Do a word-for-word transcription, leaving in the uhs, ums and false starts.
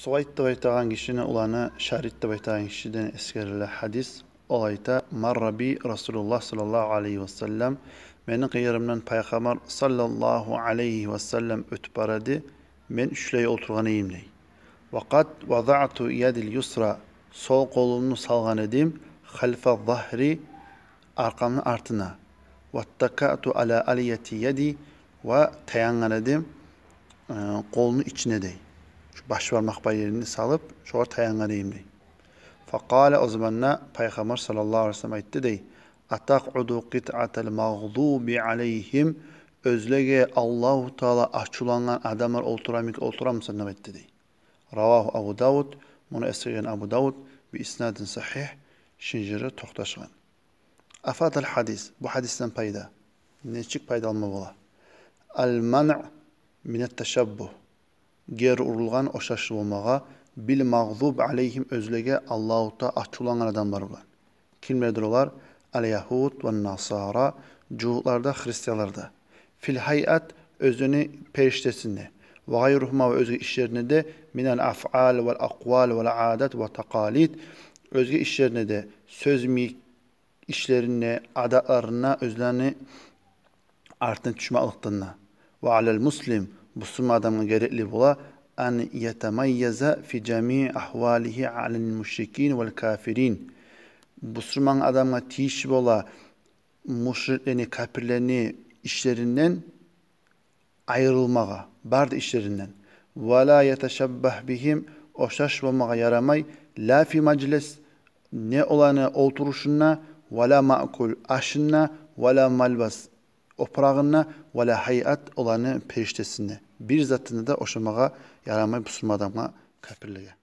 Суваид деп айтагъан гишини уланы Шарид деп айтагъан гишиден эсгериле гьадис. Ол айта: «Марра би Расулуллагь саллаллагьу алайгьи ва саллам, мени къыйырымдан Пайхаммар саллаллагьу алайгьи ва саллам оьтюп бара эди, мен шулай олтургъан эдим», — дей. «Ва къад вазаъту ядил юсра, сол къолумну салгъан эдим, халфа загьри, аркъамны артына. Ваттакаъту ала алияти яди, ва таянгъан эдим, э, къолну ичине», — дей. Шу баш бармакъ бар ерин салып, шогъар таянгъан эдим, дей. Факъала, о заманда Пайхаммар саллаллагьу алайгьи ва саллам айтды, дей: «Атакъуду къитъатал магъдуби алайгьим, оьзлеге Аллагьу Таала ачувлангъан адамлар олтурамы, олтурамысан?» — деп айтды, дей. Равагьу Абу Давуд, муну эсгерген Абу Давуд, би иснадин сагьигь, шинжири токъташгъан. Афадал гьадис, бу гьадисден пайда. Нечик пайда алма бола? Ал манъ минат ташаббугь. Гери урулгъан ошашлы болмагъа, бил магъдуб алайгьим, оьзлеге Аллагьу Таала ачувлангъан адамлар булан. Кимлердир олар? Ал ягьуд ва насара, жугьутлар да, христианлар да. Фил гьайат, оьзлени периштесинде. Ва гъайругьума, ва оьзге ишлеринде де, минал афъал вал акъвал вал адат ва такъалид, оьзге ишлеринде де, сёз-мийик ишлеринде, адатларында, оьзлени артына тюшмекликден де. Ва алал муслим, бусурман адамгъа герекли бола, ан ятамайяза фи жамии агьвалигьи анил мушрикин вал кафирин. Бусурман адамгъа тийишли бола мушриклени, капирлени ишлеринден айрылмагъа, бары да ишлеринден. Ва ла яташаббагь бигьим, ошаш болмагъа ярамай, ла фи мажлис, не оланы олтурушунда, ва ла маъкул, ашында, ва ла малбас, опурагъында, ва ла гьайат, оланы периштесинде. Бир затында да ошамагъа ярамай бусурман адамгъа, капирлеге.